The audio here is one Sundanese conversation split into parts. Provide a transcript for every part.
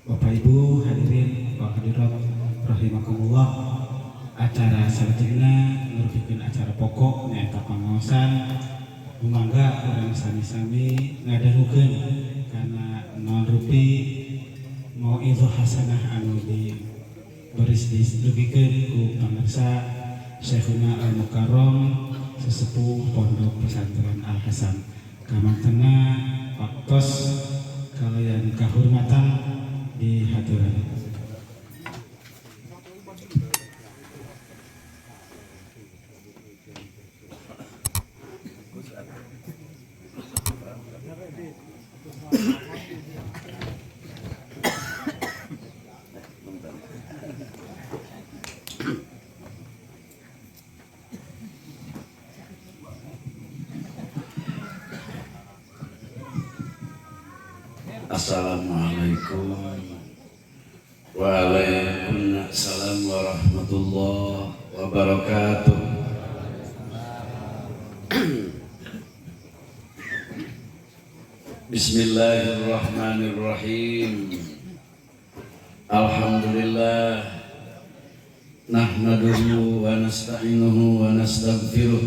Bapak Ibu hadirin wa hadirat rahimakumullah, acara salajengna ngarupikeun acara pokok, nyaeta pangaosan. Mangga urang sami-sami ngadangukeun kana naon rupi mauidhah hasanah anu di baris didugikeun ku pangersa Syekhuna Al Mukarram, sesepuh Pondok Pesantren Al Hasan. Kamantena waktos kaliyan kahormatan dihaturan. Assalamualaikum. Waalaikumsalam warahmatullahi wabarakatuh. Bismillahirrahmanirrahim. Alhamdulillah, nahmaduhu wa nasta'inuhu wa nastaghfiruh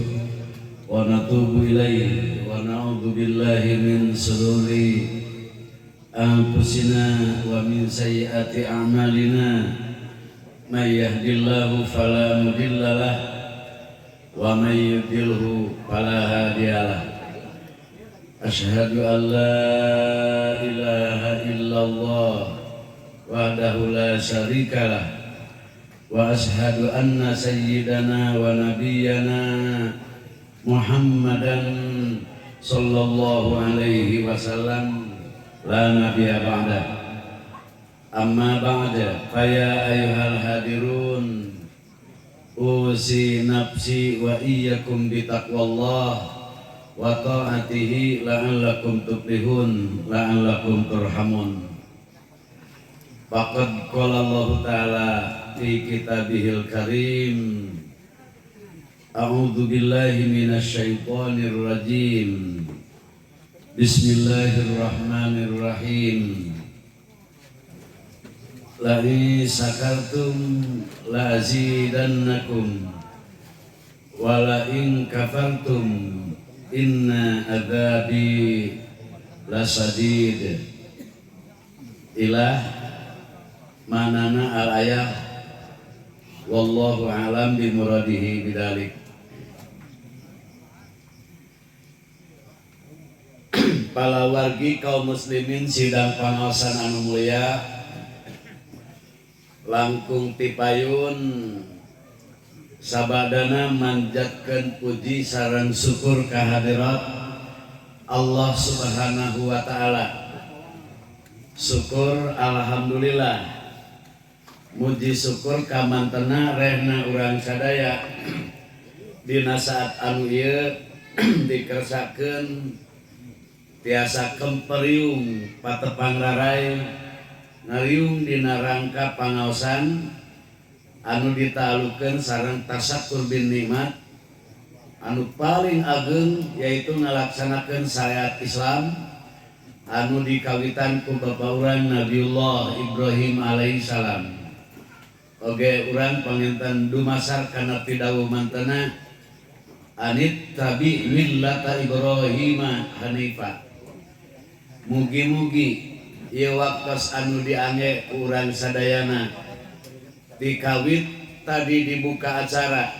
wa natubu ilaihi wa na'udzu billahi min sururi anfusina wa min sayyiati a'malina. May yahdihillahu fala mudhillalah wa may yudlilhu fala hadiyalah. Asyhadu an la ilaha illallah wahdahu la syarikalah wa asyhadu anna sayyidana wa nabiyyana Muhammadan sallallahu alaihi wasallam la nabiyya ba'da. Amma ba'da, fa ya ayyuhal hadirun, usi nafsi wa iyyakum bitaqwallah wa ta'atihi la'allakum tuflihun la'allakum turhamun. Faqad qala Allah ta'ala fi kitabihil karim, a'udzu billahi minasyaitonir rajim. Bismillahirrahmanirrahim. La in syakartum la azidannakum wa la in kafartum inna adzabi lasadid. Ilah manana al ayah, wallahu alam bi muradihi bidzalik. Palawargi kaum muslimin sidang pangaosan anu mulia, langkung tipayun sabadana manjatkeun puji sareng syukur kehadirat Allah Subhanahu wa taala. Syukur alhamdulillah, muji syukur kamantena rehna urang sadaya dina saat anu ieu dikersakeun tiasa kemperiung patepang rarai ngariung dina rangka pangaosan anu ditalukeun sareng tasakkur bin nikmat anu paling ageng, yaitu ngalaksanakeun syariat Islam anu dikawitan ku bapa urang Nabiullah Ibrahim alaihissalam. Oge urang panginten dumasar kana pidawuh mantena anit tabi millata Ibrahim hanifa. Mugi-mugi ieu waktos anu diangge ku urang sadayana dikawit tadi dibuka acara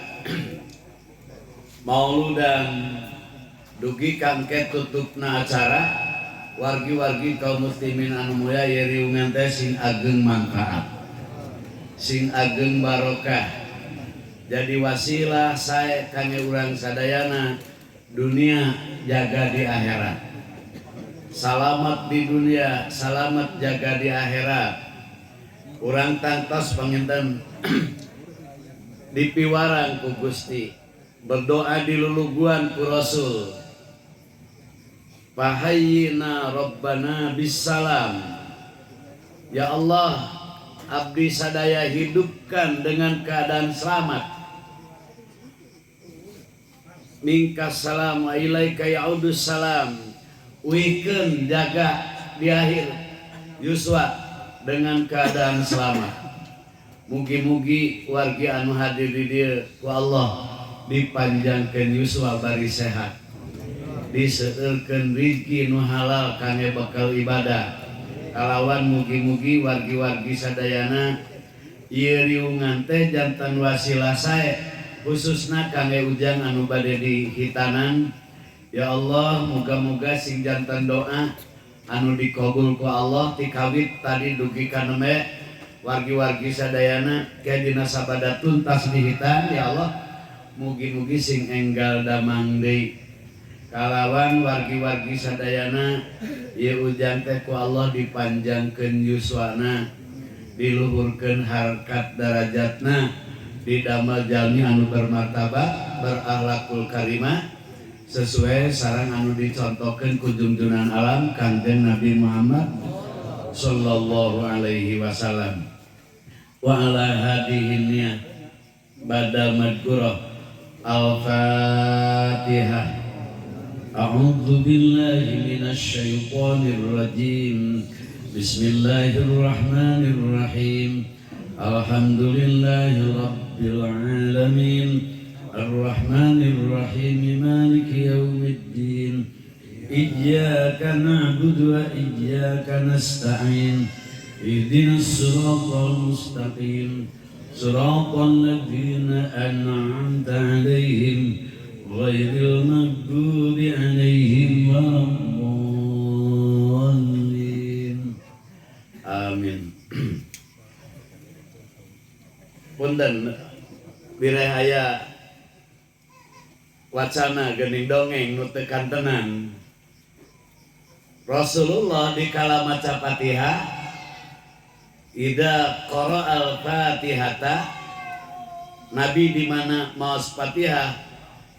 mauludan dugi kangke tutupna acara, wargi-wargi kaum muslimin anu mulia, ye riungan teh sing ageng manfaat, sing ageng barokah, jadi wasilah sae kangge urang sadayana dunia jaga di akhirat. Salamat di dunia, salamat jaga di akhirat. Urang tangtos panginten dipiwarang ku Gusti, berdoa diluluguan ku Rasul. Fahayyina Rabbana bisalam. Ya Allah, abdi sadaya hidupkan dengan keadaan selamat. Mingkas salam wa ilaika ya'udus salam. Wikeun jaga di akhir yuswa. dengan keadaan selamat. Mugi-mugi wargi anu hadir di dieu ku Allah dipanjangkeun yuswa bari sehat, diseueurkeun rizki nu halal kangge bekal ibadah. Kalawan mugi-mugi wargi-wargi sadayana ieu riungan teh jantan wasilah sae, khususna kangge ujang anu bade dihitanan. Ya Allah, muga-muga sing jantan doa anu dikabul ku Allah ti kawit tadi dugi ka nembe wargi-wargi sadayana ke dina sabada tuntas dihitan. Ya Allah, mugi-mugi sing enggal damang deui. Kalawan wargi-wargi sadayana ieu ujang teh ku Allah dipanjangkeun yuswana, diluhurkeun harkat darajatna, didamel jalmi anu bermartabat, berakhlakul karimah, sesuai sareng anu dicontohkeun ku junjunan alam Kangjeng Nabi Muhammad sallallahu alaihi wasallam. Wa ala hadihi niyah badal madkurah. Al-Fatihah. A'udzu billahi minasy syaithanir rajim. Bismillahirrahmanirrahim. Alhamdulillahi rabbil alamin. Arrahmanir rahim, maliki yaumiddin. Iyyaka na'budu wa iyyaka nasta'in. Ihdinas siratal mustaqim. Siratal ladzina an'amta 'alaihim ghairil maghdubi 'alaihim waladdallin. Amin. Punten bireh aya wacana geuning dongeng nu teu kantenan. Rasulullah di kala maca Fatihah, ida qara'al Fatihata, Nabi di mana maos Fatihah,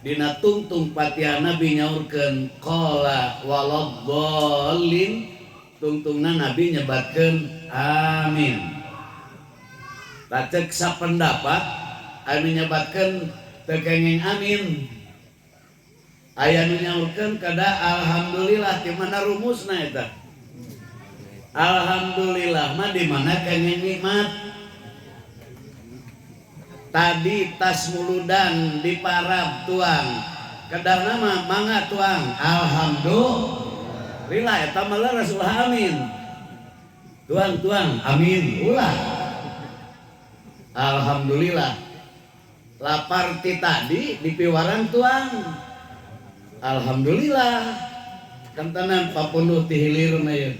dina tungtung Fatihah Nabi nyaurkeun qala waladdallin, tungtungna Nabi nyebatkeun amin. Tacek sapendapat anu nyebatkeun teu kenging amin. Aya nu nyaurkeun kada alhamdulillah, di mana rumusna eta? Alhamdulillah mah di mana kenging nikmat. Tadi tas muludan di parab tuang, kedahna mah mangga tuang. Alhamdulillah eta mah leres ulah amin. Tuang tuang amin ulah. Alhamdulillah. Lapar ti tadi di piwarang tuang. Alhamdulillah. Kentenan papunduh ti hilir mah ieu.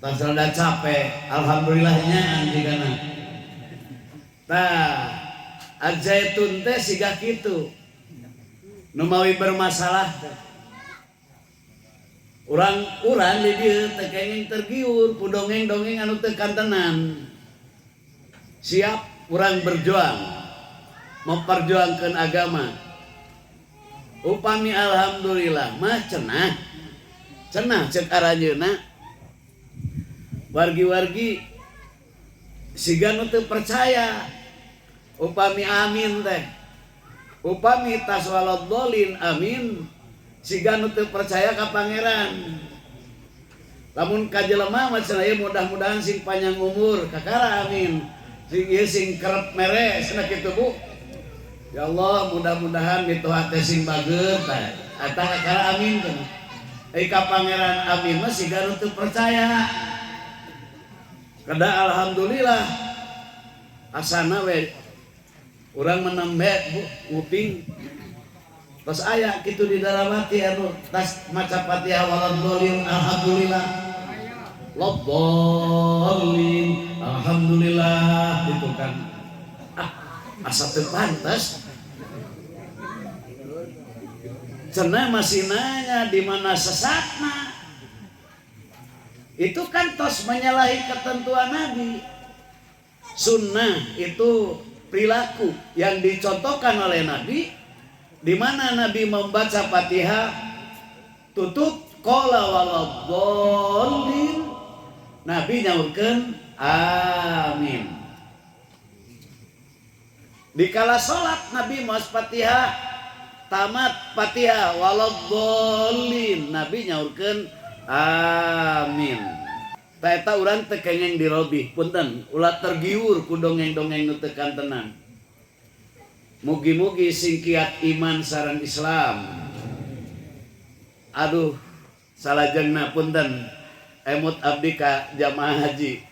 Tas rada capek, alhamdulillahnya jigana. Tah, azaitun teh siga kitu. Nu mawi bermasalah teh. Urang-urang di dieu teh kenging tergiur ku dongeng-dongeng anu teu kantenan. Siap urang berjuang memperjuangkan agama. Upami alhamdulillah mah cenah. Cenah cek aranjeunna. Wargi-wargi siga nu teu percaya upami amin teh. Upami tas waladdallin amin siga nu teu percaya ka pangeran. Lamun ka jelema mah cenah ieu mudah-mudahan sing panjang umur kakara amin. Sing ieu sing kerep mere cenah kitu Bu. Ya Allah mudah-mudahan mitoha teh sing bager teh. Eta kakara amin cenah. Ai ka pangeran amin mah siga nu teu percaya. Kada alhamdulillah asana we urang menembe Bu nguping. Tos aya kitu di dalam hati anu tas maca Fatihah waladdallin alhamdulillah. Laddallin alhamdulillah gitu kan. Ah, asa teu pantes. Cenah masih nanya di mana sesatna. Itu kan tos menyalahi ketentuan Nabi. Sunnah itu perilaku yang dicontohkan oleh Nabi, di mana Nabi membaca Fatihah tutup qala waladdallin, Nabi nyaurkeun amin. Dikala salat Nabi maos Fatihah tamat Fatihah waladdallin, Nabi nyaurkeun amin. Tah eta urang teu kengeng dirobih, punten, ulah tergiur ku dongeng-dongeng nu teu kantenan. Mugi-mugi sing kiat iman sareng Islam. Aduh, salajengna punten, emut abdi ka jamaah haji.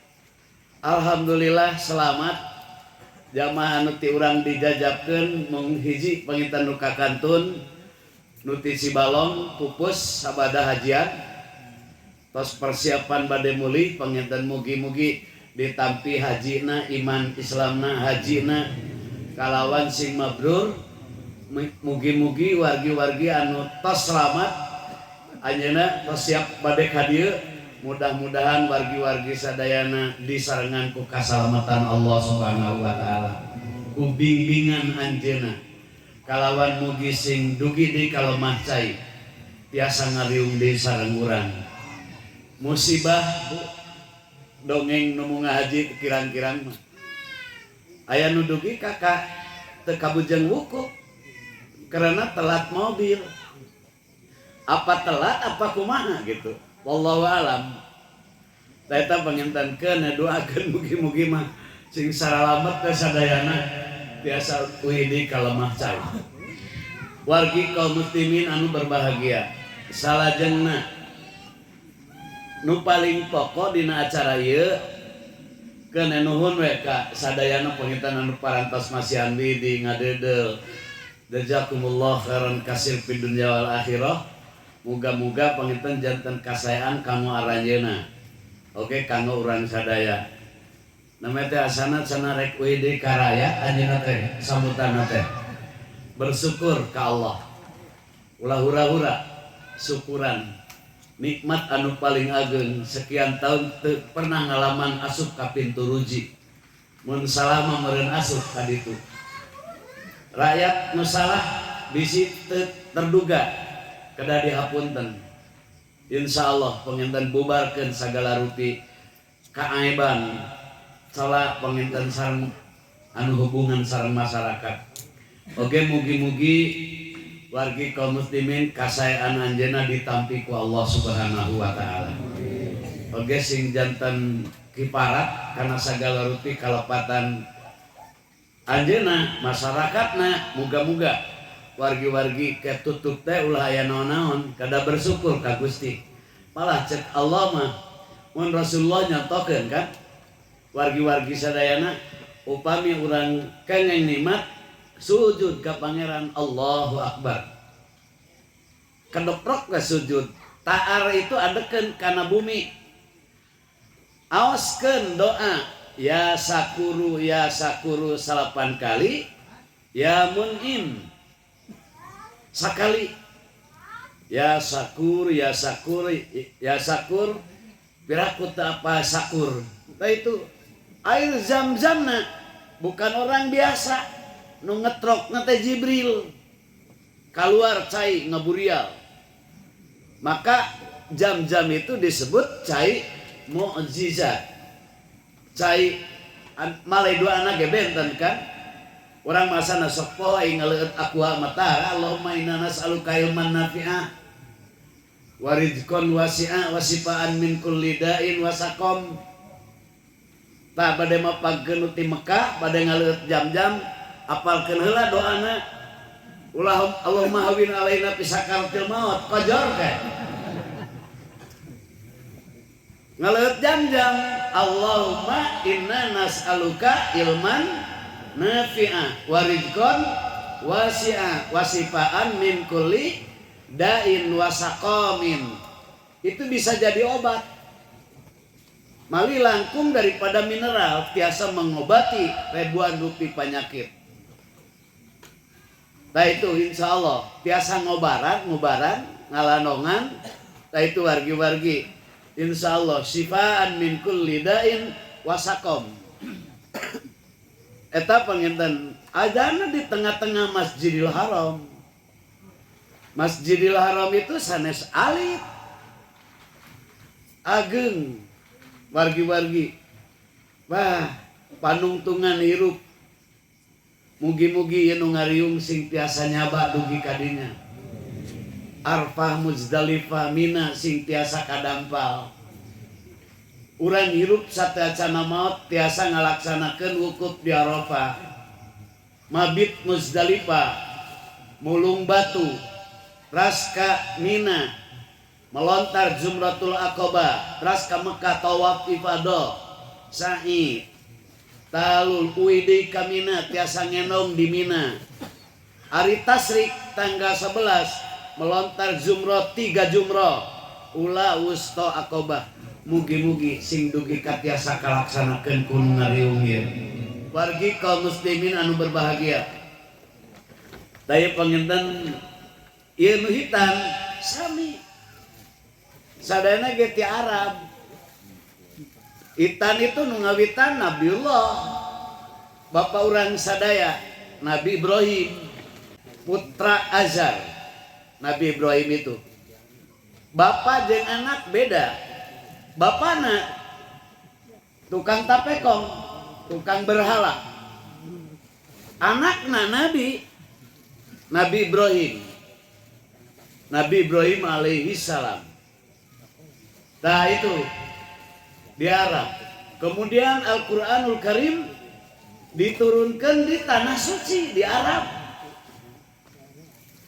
Alhamdulillah selamat jamaah anu ti urang dijajabkeun mung hiji panginten nu kakantun nu ti Cibalong pupus sabada hajian. Tos persiapan bade mulih panginten mugi-mugi ditampi hajina iman Islamna hajina kalawan sing mabrur. Mugi-mugi wargi-wargi anu tos selamat anjeunna tos siap bade ka dieu, mudah-mudahan wargi-wargi sadayana disarengan ku kasalamatan Allah Subhanahu wa taala, ku bimbingan anjeunna, kalawan mugi sing dugi di kalemah cai tiasa ngariung deui sareng urang. Musibah Bu, dongeng nu munggah haji kirang-kirang mah aya nu dugi kakak teu kabujeng wukuf karena telat mobil, apa telat apa kumaha gitu, wallahu alam. Tah eta pangintenkeun doakeun mugi-mugi mah sing saralamet teh sadayana tiasa uih di kalemah cai. Wargi kaum muslimin anu berbahagia, salajengna nu paling pokok dina acara ieu keun nuhun we ka sadayana panginten anu parantos masihan di ngadeudel. Jazakumullah khairan kasir fid dunya wal akhirah. Muga-muga panginten janten kasaean kanggo aranjeuna. Oke, kanggo urang sadaya. Namanya teh asana cenah rek uih deui karaya anjeunna teh sambutanna teh. Bersyukur ka Allah. Ulah hura-hura syukuran. Nikmat anu paling ageng sekian tahun teu pernah ngalaman asup ka pintu ruji. Mun salah mah meureun asup ka ditu. Rakyat nu salah bisi teu terduga kedah dihapunten. Insyaallah panginten bubarkeun sagala rupi kaaiban salah panginten sareng anu hubungan sareng masyarakat. Oke, mugi-mugi wargi kaum muslimin kasaean anjeunna ditampi ku Allah Subhanahu wa taala. Oke, sing janten kiparat kana sagala rupi kalepatan anjeunna masyarakatna, muga-muga wargi-wargi ketutup teh ulah aya naon-naon kada bersyukur ka Gusti. Malah cek Allah mah mun Rasulullah nyontokeun kan wargi-wargi sadayana upami urang kengeng nikmat sujud ka Pangeran, Allahu Akbar. Kedoprok ke sujud, ta'ar itu adekeun kana bumi. Aoskeun doa ya sakuru ya sakuru 8 kali, ya mun'im sakali, ya sakur ya sakur ya sakur piraku teu apa sakur. Nah itu air zam-zamna bukan orang biasa nu ngetrok teh Jibril keluar cai ngeburial. Maka jam-jam itu disebut cai mukjizat, cai malai dua anak ge benten kan. Orang masa nasok poho ngaleueut aqua mata Allahumma inna nas'aluka ilman nafi'a wa rizqan wasi'a wa sifaan min kulli da'in wa saqam. Tah bade mapagkeun ti Mekah bade ngaleueut jam-jam apalkeun heula doana ulah Allahumma hawin alaina fi sakaratil maut qajor teh ngaleueut jam-jam Allahumma inna nas'aluka ilman nafi'a wa rizqan wasi'a wa sifaan min kulli da'in wa saqamin. Itu bisa jadi obat. Mali langkung daripada mineral tiasa mengobati ribuan rupi penyakit. Nah itu insya Allah tiasa ngobaran, ngobaran, ngalanongan. Nah itu wargi-wargi insya Allah sifaan min kulli da'in wasakom. Eta panginten adana di tengah-tengah Masjidil Haram. Masjidil Haram itu sanes alit, ageng, wargi-wargi. Wah, panungtungan hirup. Mugi-mugi ieu nu ngariung sing tiasa nyaba dugi kadinya. Arfah, Muzdalifah, Mina sing tiasa kadampal. Urang hirup sateuacanna maot tiasa ngalaksanakeun wukuf di Arafah, mabit Muzdalifah, mulung batu, ras ka Mina, melontar Jumratul Aqabah, ras ka Mekah tawaf ifadah, sa'i, talul uih deui ka Mina tiasa ngendong di Mina. Ari tasrik tanggal 11 melontar jumroh 3 jumroh ula wusto Aqabah. Mugi-mugi sing dugi katiasa kalaksanakeun ku nu ngariung ieu. Wargi kaum muslimin anu berbahagia. Daya panginten ieu nu hitan sami. Sadayana ge ti Arab. Hitan itu nu ngawitan Nabiullah. Bapak urang sadaya Nabi Ibrahim, putra Azar. Nabi Ibrahim itu. Bapak jeung anak beda. Bapana tukang tapekong, tukang berhala. Anakna Nabi, Nabi Ibrahim. Nabi Ibrahim alaihi salam. Nah itu di Arab. Kemudian Al-Quranul Karim diturunkan di tanah suci di Arab.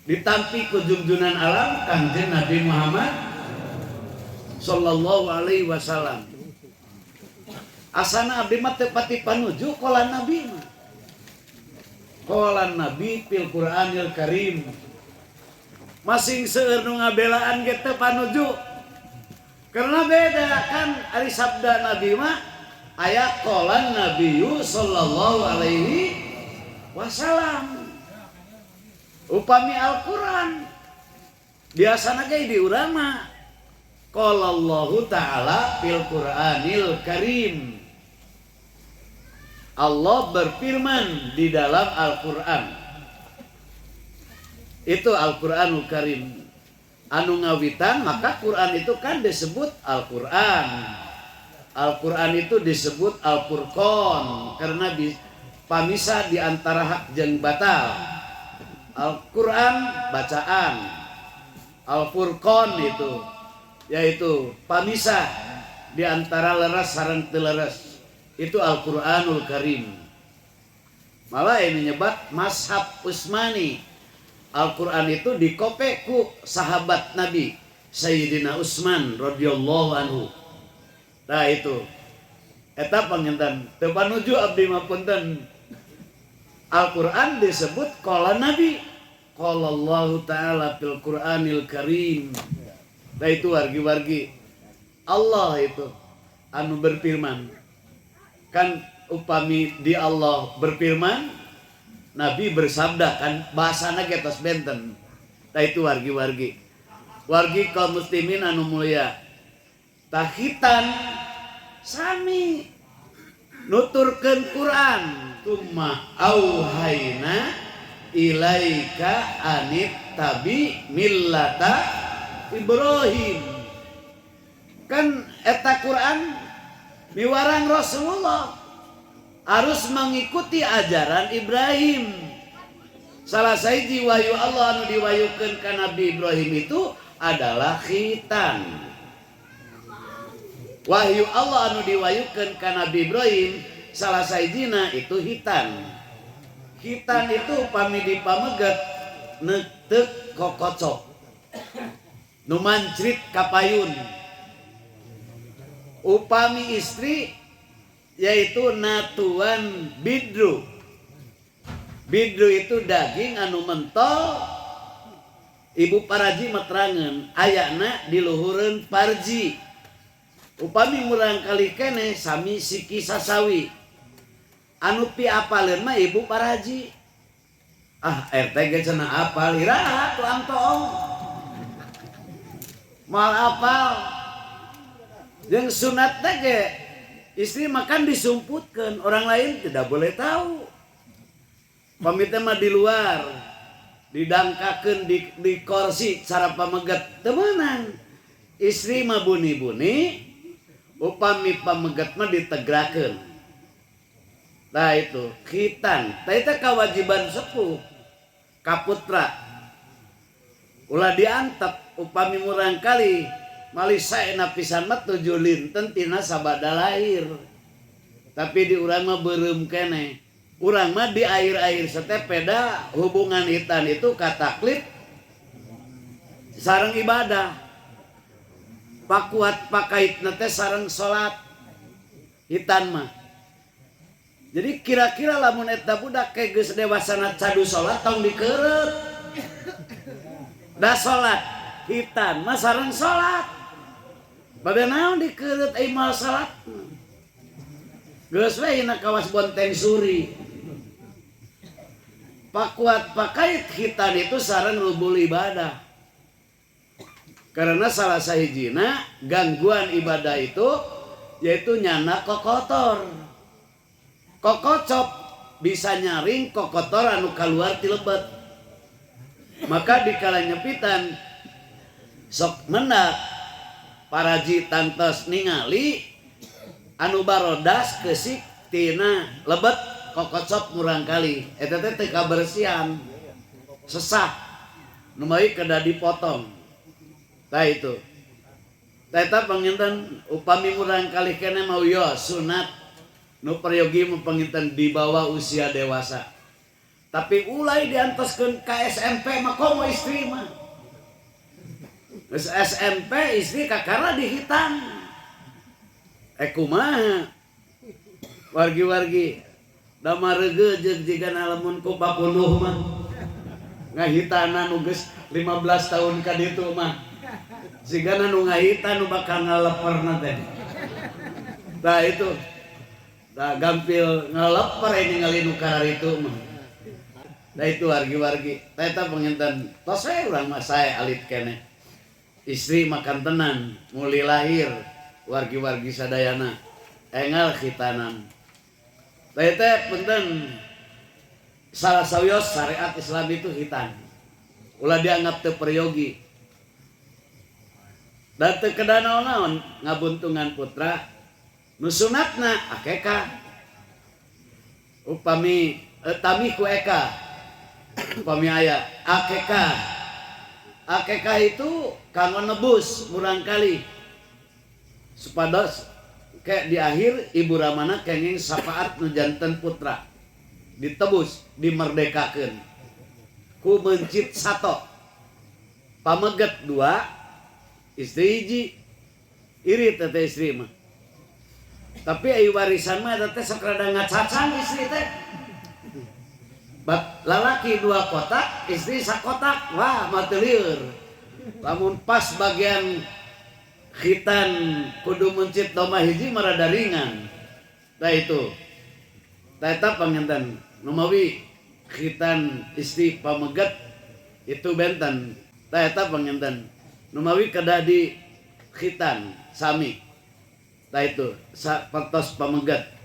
Ditampi ku junjunan alam Kangjeng Nabi Muhammad sallallahu alaihi wasallam. Asana abdi mah teu pati panuju qolan Nabi mah. Qolan Nabi fil Qur'anil Karim. Masing seueur nu ngabelaan ge teu panuju. Karena beda kan ari sabda Nabi mah aya qolan Nabi sallallahu alaihi wasallam. Upami Al-Qur'an biasana ge di urang mah qala Allahu ta'ala fil Qur'anil Karim. Allah berfirman di dalam Al-Qur'an. Itu Al-Qur'anul Karim. Anu ngawitan maka Quran itu kan disebut Al-Qur'an. Al-Qur'an itu disebut Al-Furqan karena pamisa di antara hak jeung batal. Al-Qur'an bacaan. Al-Furqan itu yaitu pamisa di antara leres sareng teu leres. Itu Al-Qur'anul Karim. Malah ini nyebat Mashab Utsmani. Al-Qur'an itu dikope ku sahabat Nabi Sayyidina Utsman radhiyallahu anhu. Nah itu. Eta panginten teu panuju abdi mah punten. Al-Qur'an disebut qala Nabi. Qala Allahu ta'ala fil Qur'anil Karim. Nah itu wargi-wargi Allah itu anu berfirman. Kan upami di Allah berfirman, Nabi bersabda kan bahasana ge tos benten. Nah itu wargi-wargi. Wargi kaum muslimin anu mulia. Tahitan sami nuturkeun Quran. Tsumma auhayna ilaika anit tabi millata Ibrahim. Kan eta Quran miwarang Rasulullah harus mengikuti ajaran Ibrahim. Salah sahiji wahyu Allah anu diwahyukeun ka Nabi Ibrahim itu adalah khitan. Wahyu Allah anu diwahyukeun ka Nabi Ibrahim salah sahijina itu khitan. Khitan itu upami dipameget neuteuk kokocok. Nu mancrit kapayun. Upami istri yaitu natuan bidru. Bidru itu daging anu mentol. Ibu paraji materangan ayana di luhureun parji. Upami murang kali keneh sami siki sasawi. Anu piapaleun mah ibu paraji. Ah RT ge cenah apal iraha tuang toong. Moal apal. Jeung sunat teh ge istri makan disumputkeun, orang lain tidak boleh tahu. Pamit mah di luar, didangkakeun di kursi cara pameget teu meunang. Istri mah buni-buni, upami pameget mah ditegrakeun. Nah itu khitan, tah itu kewajiban sepuh kaputra. Ulah diantep upami murang kali Malih saena pisan mah 7 linten tina sabada lahir. Tapi di urang mah beureum keneh. Urang mah di air-air setepeda hubungan hitan itu kataklif sareng ibadah. Pakuat pakaitna teh sareng salat hitan mah. Jadi kira-kira lamun eta budak ke geus dewasana cadu salat tong dikeureut. Da salat hitan mah sareng salat. Bade naon dikeureut ai moal salat. Geus we na kawas bonteng suri. Pakuat pakait hitan itu sareng rubul ibadah. Karena salah sahijina gangguan ibadah itu yaitu nyana kokotor. Kokocop bisa nyaring kokotor anu kaluar ti lebet. Maka dikala nyepitan sok mendak paraji tantos ningali anu barodas kesik tina lebet kokocop murang kali eta teh teu kabersihan sesah nu mawi kedah dipotong. Tah itu. Tah eta panginten upami murang kali keneh mau yo sunat nu peryogi panginten di bawah usia dewasa. Tapi ulai diantoskeun ka SMP mah komo istri mah. Geus SMP istri kakara dihitan. Kumaha? Wargi-wargi da mareugeut jeung jigana lamun ku papunduh mah. Ngahitanan nu geus 15 tahun ka ditu mah. Sigana nu ngahitan nu bakal ngaleperna teh. Tah itu. Tah gampil ngaleper ningali nu kararitu mah. Tah itu wargi-wargi. Tah eta panginten tos we urang mah sae alit keneh. Istri makan tenan, muli lahir wargi-wargi sadayana engal khitanan. Tah eta punten salah sawios syariat Islam itu khitan. Ulah dianggap teu peryogi. Dan teu kedah naon-naon ngabuntungan putra nu sunatna akekah. Upami tami ku eka. Upami aya akekah. Akekah itu kanggo nebus murang kali supados kayak di akhir ibu ramana kenging syafaat nu janten putra ditebus dimerdekakeun ku mencit sato pameget 2 istri hiji irit teh istri mah. Tapi ai warisan mah eta teh sok rada ngacacang istri teh. Bab lalaki 2 kotak, istri sakotak, wah mah teu lieur. Lamun pas bagian khitan kudu mencit domba hiji mah rada ringan. Tah itu. Tah eta panginten numawi khitan istri pameget itu benten. Tah eta panginten numawi kedah di khitan sami. Tah itu sapertos pameget.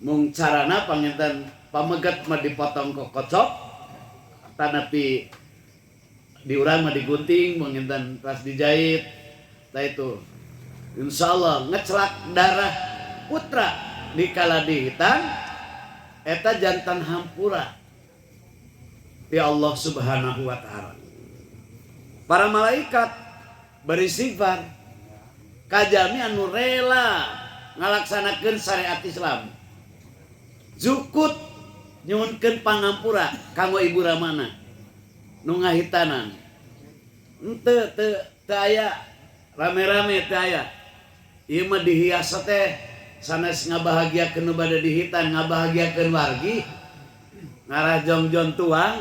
Mung carana panginten pameget mah dipotong kokocop tanapi diurang mah digunting panginten tas dijahit. Tah itu insyaallah ngecelak darah putra dikala dihitan eta jantan hampura ti Allah Subhanahu wa taala. Para malaikat beristighfar kajami anu rela ngalaksanakeun syariat Islam. Zukut nyuhunkeun pangampura kanggo ibu ramana nu ngahitanan. Henteu teu aya rame-rame teu aya. Ieu mah dihias teh sanes ngabahagiakeun nu bade dihitan, ngabahagiakeun wargi. Ngarah jongjon tuang.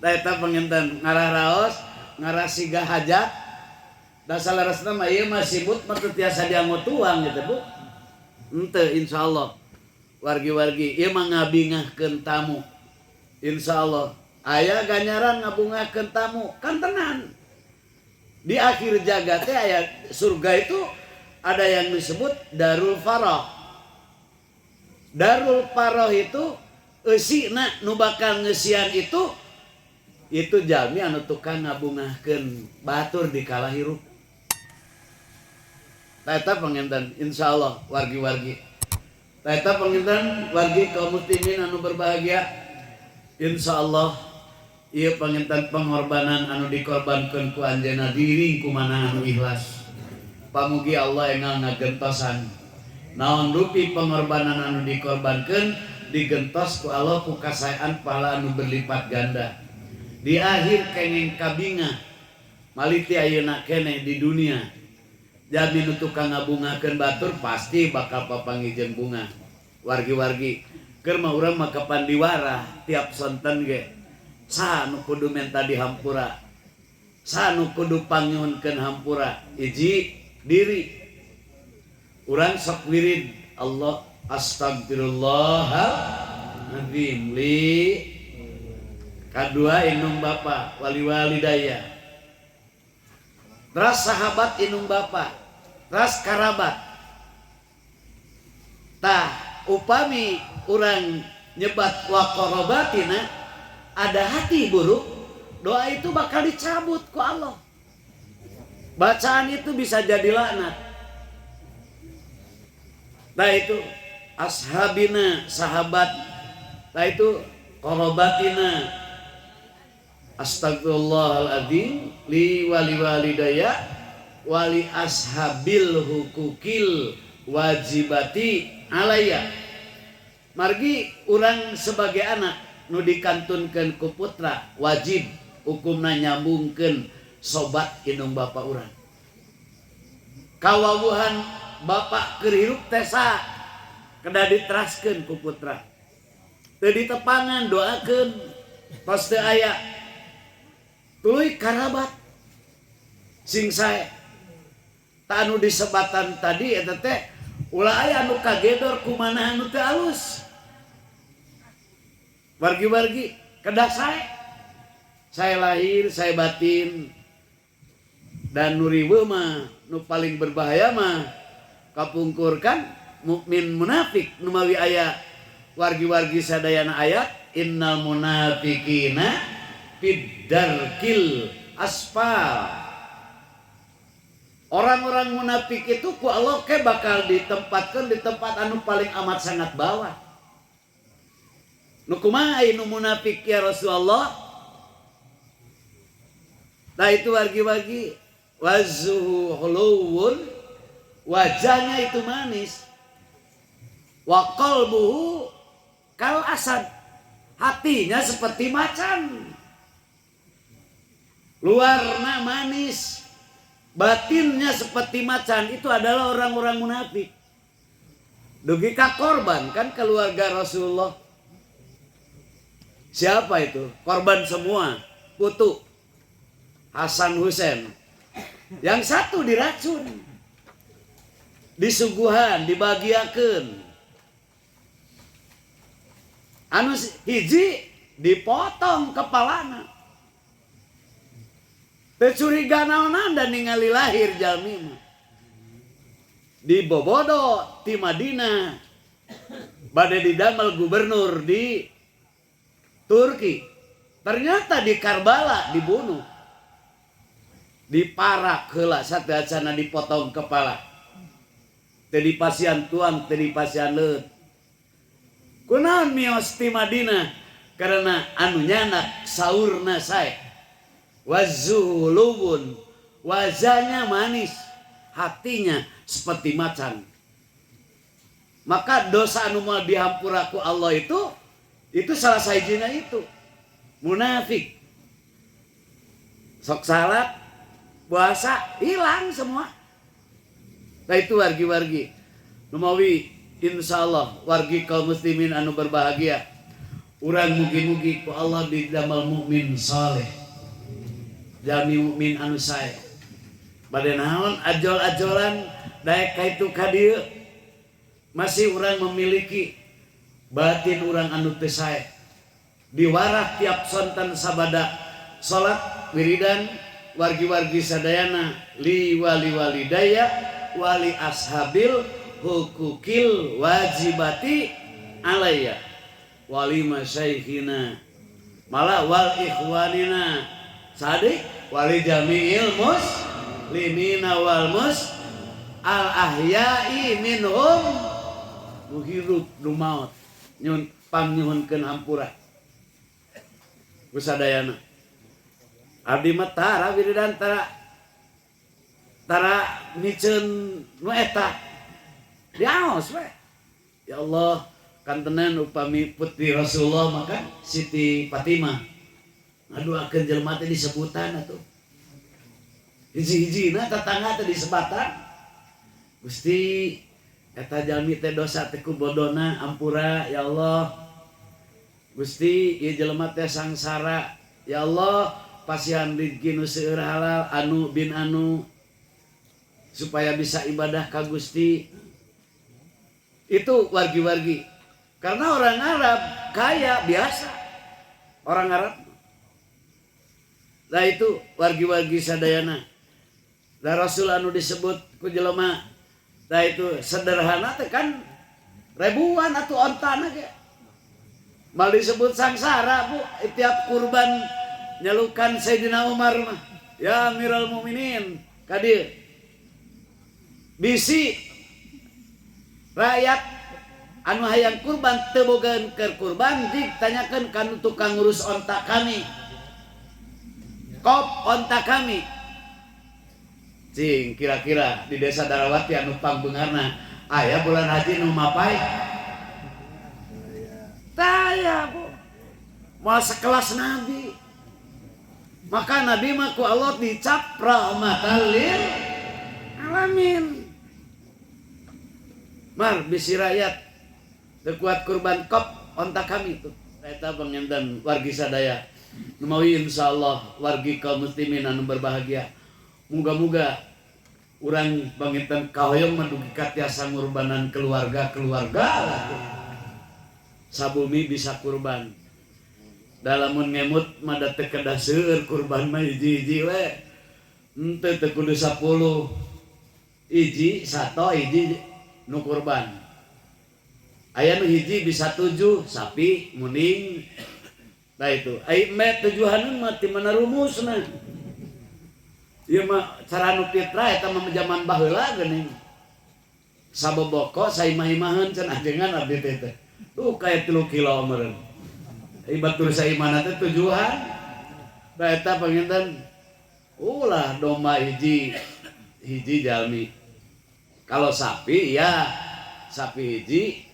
Tah eta panginten ngarah raos, ngarah siga hajat. Da saleresna mah ieu mah sibut mah teu tiasa dianggo tuang gitu Bu. Henteu insyaallah. Wargi-wargi ieu mah ngabingahkeun tamu. Insyaallah aya ganjaran ngabungahkeun tamu kan tenan. Di akhir jagat teh aya surga itu ada yang disebut Darul Farah. Darul Farah itu eusina nu bakal ngeusian itu jalmi anu tukang ngabungahkeun batur di kala hirup. Tah eta panginten insyaallah wargi-wargi. Tah eta panginten wargi kaum muslimin anu berbahagia. Insyaallah ieu panginten pengorbanan anu dikorbankeun ku anjeunna diri kumana anu ikhlas. Pamugi Allah engal ngagentosan naon rupi pengorbanan anu dikorbankeun digentos ku Allah ku kasaean pahala anu berlipat ganda. Di akhir kenging kabinga maliti ayeuna keneh di dunia. Jami nu tukang ngabungakeun batur pasti bakal papanggih jeung bunga. Wargi-wargi keur mah urang mah kapan diwarah tiap sonten ge. Saha nu kudu menta dihampura? Saha nu kudu pangnyuhunkeun hampura? Hiji diri. Urang sok wirid Allah astagfirullahaladzim li kadua indung bapa wali walidaya. Teras sahabat indung bapa, teras karabat. Tah upami urang nyebat wa qarabatina ada hati buruk, doa itu bakal dicabut ku Allah. Bacaan itu bisa jadi laknat. Nah itu ashabina sahabat, nah itu qarabatina. Astagfirullahaladzim li wali walidaya wali ashabil hukukil wajibati alaya. Margi urang sebagai anak nu dikantunkeun ku putra wajib hukumna nyambungkeun sobat indung bapa urang. Kawawuhan bapak keur hirup teh saha kedah diteraskeun ku putra. Teu ditepangan doakeun tos teu aya. Tuluy karabat sing sae. Ta anu disebatan tadi eta teh ulah aya anu kagedor kumanah anu teu alus. Wargi-wargi kedah sae. Saya lahir, saya batin. Dan nu riweuh mah nu paling berbahaya mah kapungkurkan mukmin munafik nu mawi aya wargi-wargi sadayana ayat innal munafiqina fid darkil asfal. Orang-orang munafik itu ku Allah ke bakal ditempatkan di tempat anu paling amat sangat bawah. Nu kumaha nu munafik ya Rasulullah? Nah itu wargi-wargi wazuhu huluwun, wajahnya itu manis. Wa qalbuhu kal asad, hatinya seperti macan. Luarna manis, batinnya seperti macan. Itu adalah orang-orang munafik. Dugi ka korban kan keluarga Rasulullah. Siapa itu? Korban semua, putu Hasan Husain. Yang satu diracun, disuguhan, dibagiakeun. Anu hiji dipotong kepalana. Teu curiga naonan dan ningali lahir jalmi mah. Dibobodo ti Madinah. Bade didamel gubernur di Turki. Ternyata di Karbala dibunuh. Diparak heula sateuacanna dipotong kepala. Teu dipasihan tuang, teu dipasihan leut. Kunaon mios ti Madinah? Karena anu nyanak saurna sae. Wazuhulubun, wajahnya manis, hatinya seperti macan. Maka dosa anu moal dihampura ku Allah itu salah sahijina itu munafik. Sok salat, puasa, hilang semua. Nah itu wargi-wargi. Numawi insyaallah wargi kaum muslimin anu berbahagia. Urang mugi-mugi ku Allah didamel mukmin saleh. Jami mukmin anu sae. Bade naon ajol-ajolan daek ka itu ka dieu. Masih urang memiliki batin urang anu teu sae. Diwarah tiap sonten sabada salat wiridan wargi-wargi sadayana li wali walidaya wali ashabil hukukil wajibati alayya wali masyaikhina malah wal ikhwanina sadik wali jami'il muslimina wal mus al ahya'i minhum nu hirup nu maot nyun pangnyuhunkeun hampura ku sadayana. Abdi mah tara wiridan tara Tara miceun nu eta. Diaos we. Ya Allah, kantenan upami putri Rasulullah maka Siti Fatimah ngaduakeun jelema teh disebutan atuh. Hiji-hijina tetangga teh disebatan. Gusti eta jalmi teh dosa teh ku bodona ampura ya Allah. Gusti ieu jelema teh sangsara ya Allah, pasihan rezeki nu seueur halal anu bin anu supaya bisa ibadah ka Gusti. Itu wargi-wargi. Karena orang Arab kaya biasa. Orang Arab. Nah itu wargi-wargi sadayana. Nah Rasul anu disebut ku jelema. Nah itu sederhana teh kan ribuan atau ontana ge. Mal disebut sangsara bu, tiap kurban nyalukan Sayyidina Umar mah. Ya Amirul Mukminin, kadir. Bisi rakyat anu hayang kurban teu bogaeun keur kurban jig tanyakeun ka nu tukang ngurus onta kami. Kop onta kami. Cing kira-kira di desa Darawati anu pangbeungarna aya bulan haji nu mapai? Taya bu. Moal sekelas Nabi. Maka Nabi mah ku Allah dicap rahmatan lil alamin. Mar bisi rakyat teu kuat kurban kop onta kami tuh. Eta panginten wargi sadaya. Numawi insyaallah wargi kaum muslimin anu berbahagia. Muga-muga urang panginten kahoyong mah dugi ka tiasa ngurbanan keluarga-keluarga lah tuh. Sabumi bisa kurban. Dalamun ngemut mah da teu kedah seueur kurban mah hiji-hiji we. Henteu teu kudu 10. Hiji sato hiji nu kurban. Aya nu hiji bisa 7 sapi muning. Nah itu, ai me tujuhaneun mah ti mana rumusna? Ieu mah cara nu fitrah eta mah zaman baheula geuning. Saboboko saimah-imaheun cenah ajengan abdi teh teh. Tuh kayak 3 kilo meureun. Ai batur saimahna teh tujuan. Nah eta panginten ulah domba hiji hiji jalmi. Kalau sapi ya sapi hiji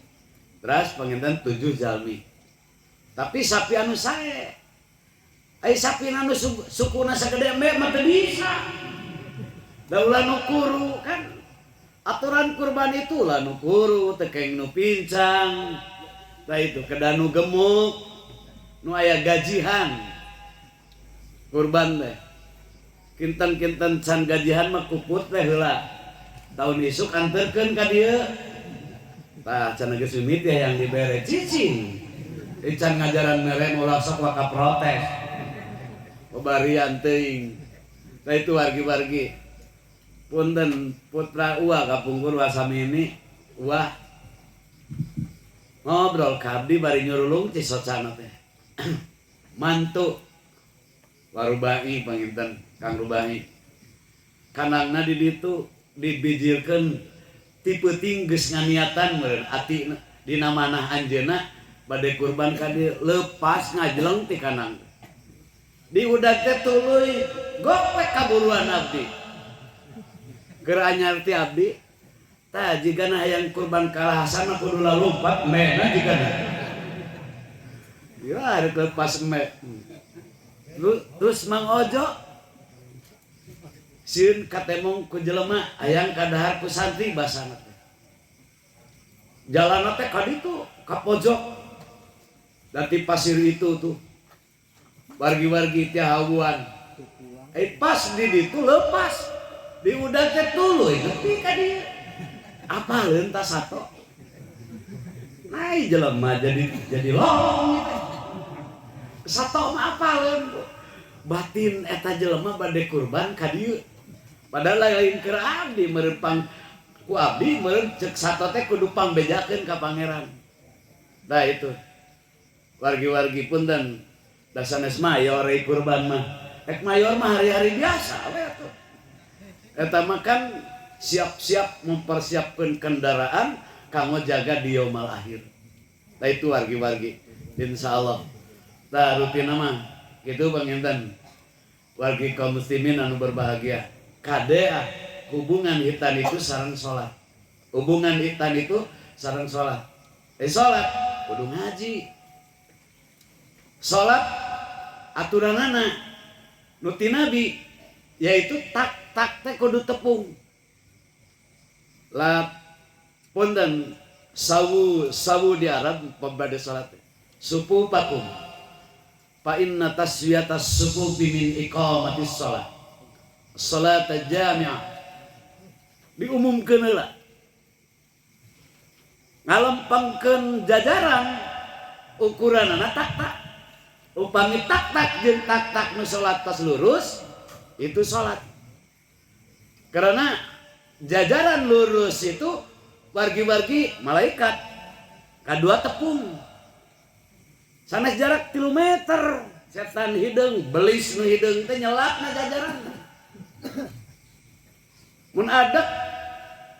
terus panginten 7 jalmi. Tapi sapi anu sae. Ai sapi anu sukuna sagede embe mah teu bisa. Da ulah nu kuru kan. Aturan kurban itu ulah nu kuru, teu keng nu pincang. Tah itu kedah nu gemuk, nu aya gajihan. Kurban teh. Kinten-kinten can gajihan mah kuput teh heula. Tahun isuk anterkeun ka dieu. Tah cenah geus mimiti yang dibere cicing. Ican ngajaran mere ulah sok waka protes. Bebarian teuing. Tah itu wargi-wargi. Punten putra uwa kapungkur wasamini uwa ngobrol ka abdi bari nyurulung cisocana teh. Mantu Warubai panginten Kang Rubai. Kanangna di ditu dibijilkeun ti peuting geus nganiatan meureun ati dina manah anjeunna bade kurban ka dieu lepas ngajleng ti kanang. Di udag teh tuluy gopek kaburuan abdi. Keur anyar ti abdi tah jigana hayang kurban kalahasan mah kudu lalumpat mena jigana. Ya rek lepas me. Terus Mang Ojo sieun katemong ku jelema hayang kadahar ku santri basana teh. Jalanna teh ka ditu ka pojok. Da ti pasir itu tuh. Wargi-wargi teh hawuan. Pas di ditu lepas. Di udah teh tuluy nepi ka dieu. Apa leuntas sato? Nah, jelema jadi lolong teh. Sato mah apaleun batin eta jelema bade kurban ka dieu. Padahal lain keur abdi meureun ku abdi meureun ceuk sato teh kudu pangbejakeun ka pangeran. Nah itu. Wargi-wargi punten da sanes mayor rei kurban mah. Ek mayor mah hari-hari biasa we atuh. Eta mah kan siap-siap mempersiapkan kendaraan kanggo jaga di yaumul akhir. Nah itu wargi-wargi insyaallah. Tah rutina mah kitu panginten. Wargi kaum muslimin anu berbahagia. Kade ah. hubungan khitan itu sareng salat. Hubungan khitan itu sareng salat. Salat kudu ngaji. Salat aturanana nu ti Nabi yaitu tak tak teh kudu tepung. Lah punten, sawu sawu di Arab pembade salat teh. Sufufakum fa inna taswiyatas sufufi min iqamatis shalah. Salat jami'ah. Diumumkeun heula. Ngalempengkeun jajaran ukuranana tak tak. Upami tak tak jeung tak tak nu salat tos lurus itu salat. Karena jajaran lurus itu wargi-wargi malaikat kadua tepung. Sanes jarak 3 meter setan hideung belis nu hideung teh nyelapna jajaran. Mun adek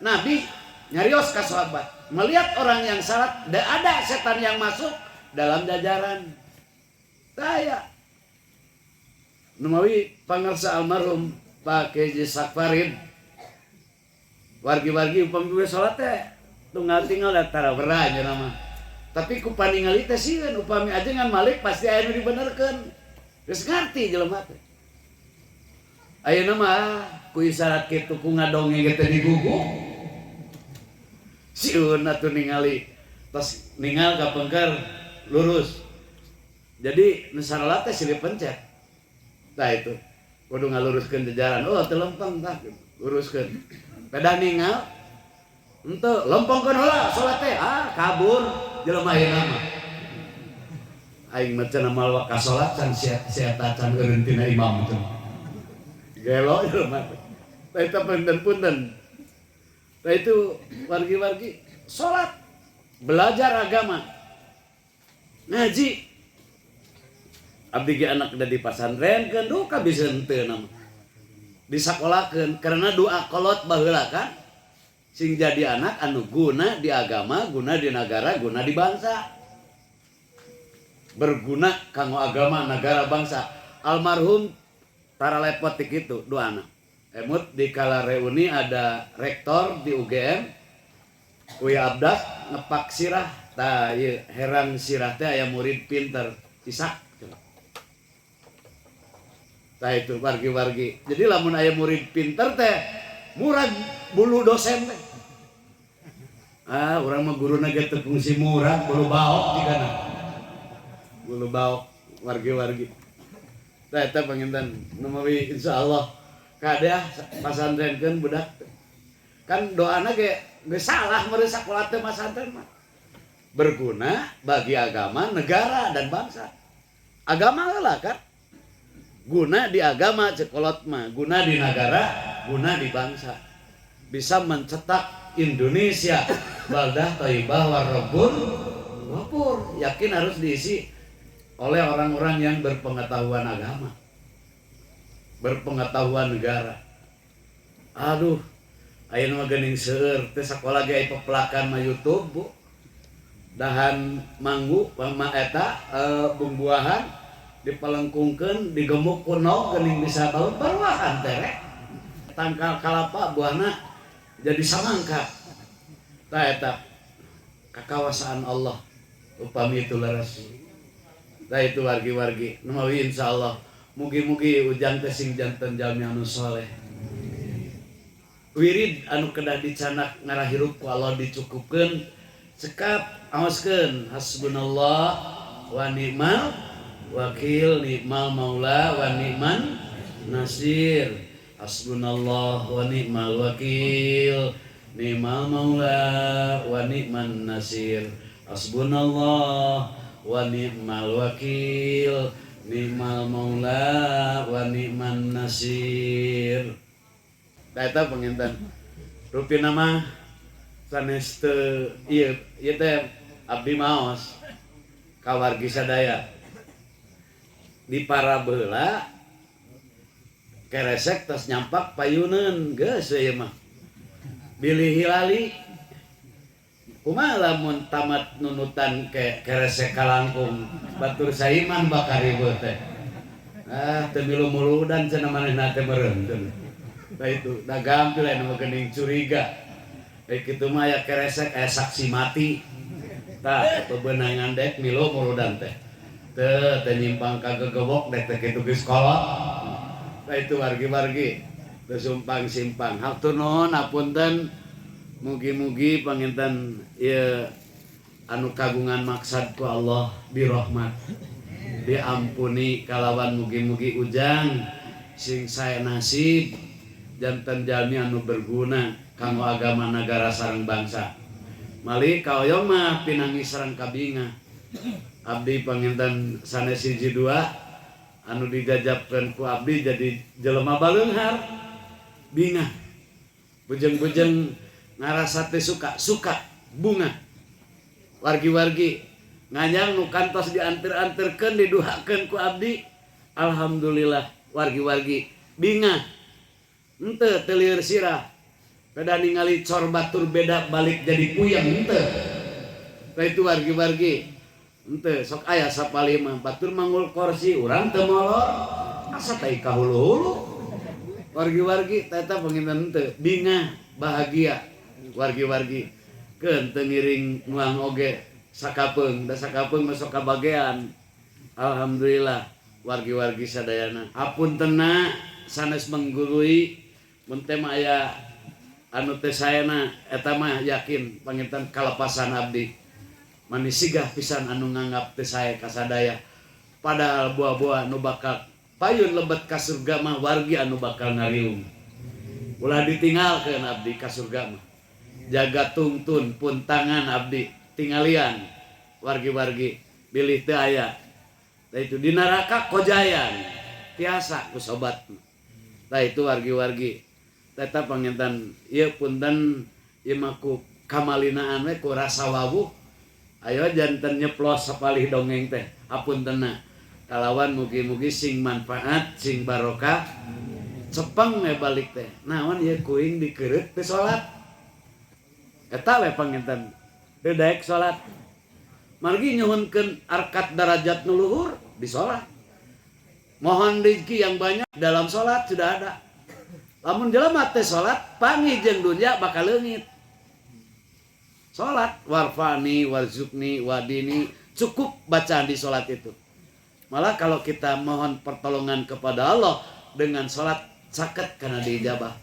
Nabi nyarios ka sahabat, melihat orang yang salat tidak ada setan yang masuk dalam jajaran. Daya. Numawi pangarsa almarhum Pak Kiai Sakfarid wargi-wargi upami salat teh tunggal tinggal da tara wera nya mah. Tapi ku paningali teh sieun upami ajengan malik pasti aya nu dibenerkeun. Geus ngarti jelema teh. Ayeuna mah ku isyarat kitu ku ngadongeng ge teh digugu. Sieun atuh ningali tos ningal ka pengker lurus. Jadi nu sarelat teh silih pencet. Tah itu kudu ngaluruskeun jajaran. Oh teu lempeng tah luruskeun. Pedah ningal henteu lempengkeun heula salat teh. Ah kabur jelema ayeuna mah. Aing mah cenah moal ka salat can sia can eureun tina imam teh. Gelo jelema teh. Tah eta punten-punten. Tah itu wargi-wargi salat, belajar agama, ngaji. Abdi ge anak da di pasantren keun duka bisa henteu nama. Disakolakeun karena doa kolot baheula kan sing jadi anak anu guna di agama, guna di negara, guna di bangsa. Berguna kanggo agama, negara, bangsa. Almarhum tara lepot ti kitu doana. Emut di kala reuni ada rektor di UGM Uya Abdas ngepak sirah tah ieu herang sirah teh aya murid pinter Isak. Tah itu wargi-wargi. Jadi lamun aya murid pinter teh murag bulu dosen teh. Ah, urang mah guruna ge teu fungsi murag bulu baok jigana. Bulu baok wargi-wargi. Tah eta panginten numawi insyaallah kadeah pasantrenkeun budak. Kan doana ge geus salah meureun sakola teh pasantren mah. Berguna bagi agama, negara dan bangsa. Agama heula kan. Guna di agama cekolot mah, guna di negara, guna di bangsa. Bisa mencetak Indonesia baldah thayyibah warrabbun ghafur. Yakin harus diisi oleh orang-orang yang berpengetahuan agama, berpengetahuan negara. Aduh, ayeuna mah geuning seueur teh sakola ge pepelakan mah YouTube, Bu. Dahan manggu mama eta bumbuahan dipelengkungkeun digemuk ku nog geuning bisa baut baruahan terek. Tangkal kalapa buahna jadi samangka. Tah eta kakawasaan Allah upami itu leres. Tah itu wargi-wargi numawi insyaallah mugi-mugi ujang teh sing janten jalmi anu soleh. Wirid anu kedah dicanak ngarahirup ku Allah dicukupkeun cekap aoskeun hasbunallah wa ni'mal wakil ni'mal maula wa ni'man nasir. Hasbunallah wa ni'mal wakil ni'mal maula wa ni'man nasir. Hasbunallah wa ni'mal wakil ni'mal maula wa ni'man nasir. Tah eta panginten rupina mah sanes teu ieu ieu teh abdi maos ka wargi sadaya. Di para beula keresek tos nyampak payuneun geus ieu mah. Bilih hilali kumaha lamun tamat nunutan ke keresek kalangkung batur saiman bakal ribut teh. Ah teu milu muludan cenah manehna teh meureun. Nah itu, da gampil anu geuning curiga. Kayak kitu mah aya keresek, aya saksi mati. Tah, bebenangan dek milu muludan teh. Teu teu nyimpang ka gegebok dek teh kitu geus kolot. Nah itu wargi-wargi teu sumpang-simpang. Hatur nuhun, hapunten, mugi-mugi panginten ieu anu kagungan maksad ku Allah dirahmat, diampuni, kalawan mugi-mugi ujang sing sae nasib janten jalmi anu berguna kanggo agama, negara sareng bangsa. Mali kaoyong mah pinangi sareng kabinga. Abdi panginten sanes hiji dua anu dijajabkeun ku abdi jadi jelema baleunghar, bingah, bujeng-bujeng ngarasa teh suka suka bunga. Wargi-wargi nganyang nu kantos dianter-anterkeun, diduakeun ku abdi, alhamdulillah wargi-wargi bingah henteu teu lieur sirah beda ningali cor batur beda balik jadi puyeng henteu. Nah itu wargi-wargi, henteu sok aya sapalih mah batur manggul kursi, urang teu molor, asa tai ka hulu-hulu. Wargi-wargi, eta panginten henteu bingah bahagia wargi-wargi keun teu ngiring nuang oge sakapeung, da sakapeung mah sok kabagean. Alhamdulillah wargi-wargi sadayana, apuntenna sanes menggurui, mun teh mah aya anu teh saena, eta mah yakin panginten kalepasan abdi manisigah pisan anu nganggap teh sae kasadaya, padahal buah-buah nu bakal payun lebet ka surga mah wargi anu bakal ngariung. Ulah ditinggalkeun abdi ka surga mah, jaga tungtun pun tangan abdi tinggalian wargi-wargi bilih teu aya. Nah itu di neraka kojayan tiasa ku sobat. Nah itu wargi-wargi, tetap panginten ieu punten ieu mah ku kamalinaan we ku rasa wawuh, ayo janten nyeplos sapalih dongeng teh, apuntenna, kalawan mugi-mugi sing manfaat sing barokah. Cepeng we balik teh, naon ieu kuing dikeureup teh salat, eta we panginten teu daek salat, margi nyuhunkeun arkat darajat nu luhur di salat, mohon rezeki yang banyak dalam salat sudah ada. Lamun jelema teh salat panggih jeung dunya bakal leungit. Salat warfa'ni warzuqni wahdini, cukup bacaan di salat itu. Malah kalau kita mohon pertolongan kepada Allah dengan salat caket karena diijabah,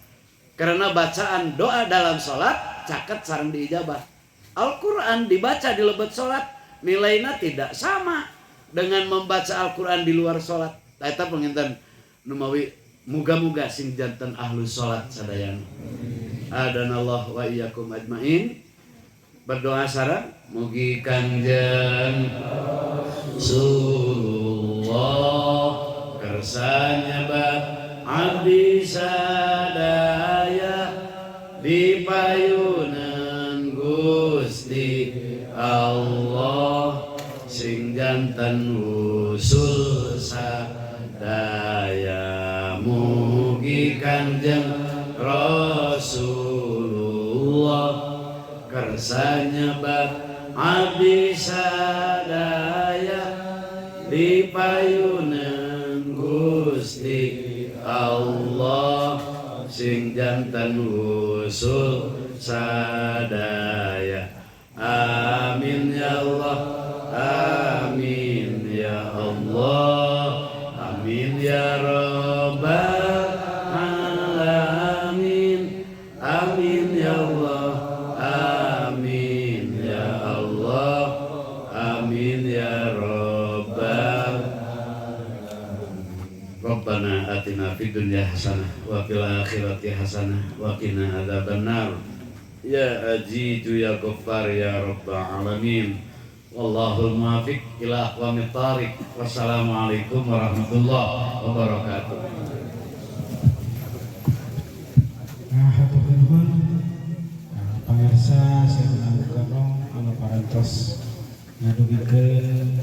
karena bacaan doa dalam salat caket sareng diijabah. Al-Quran dibaca di lebet salat nilainya tidak sama dengan membaca Al-Quran di luar salat. Eta panginten numawi muga-muga sing janten ahlu salat sadayana. Adanallah wa iyyakum ajmain. Berdoa sareng mugi Kangjeng Rasulullah kersa nyebab abdi sadaya di payunan Gusti Allah sing janten usul sadaya. Mugi Kanjeng Rasulullah kersa nyebab abdi sadaya di payunan Gusti Allah sing janten usul sadaya. Amin ya Allah, amin ya Allah, amin ya rabbal alamin. Amin ya Allah, amin ya Allah, amin ya rabbal. Rabbana atina fid dunya hasanah wa fil akhirati hasanah wa qina adzabannar. Ya azizu ya ghaffar ya rabbal alamin. Wallahul muwaffiq ila aqwamit thariq. Wassalamualaikum warahmatullahi wabarakatuh. Nah, hatur nuhun. Nah, pangarsa Sayyidina Mukarram anu parantos ngadugikeun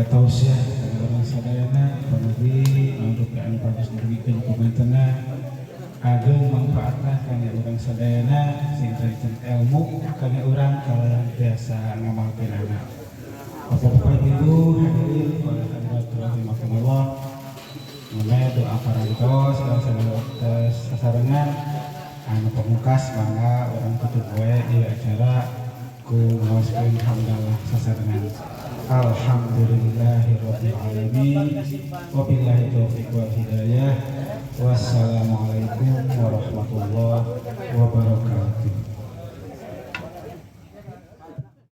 tausiah ka urang sadayana, pamugi anu anu parantos ngadugikeun komentarna ageng manfaatna kana urang sadayana, sing janten ilmu kana urang kalayan biasa ngamalkeunana. Bapak-bapak, Ibu, hadirin wal hadirat rahimakumullah. Mulai doa parantos dan sasarengan anu pamungkas, mangga urang tutup wae ieu acara ku ngaoskeun hamdalah sasarengan. Alhamdulillahirabbil alamin. Wabillahi taufiq wal hidayah. Wassalamualaikum warahmatullahi.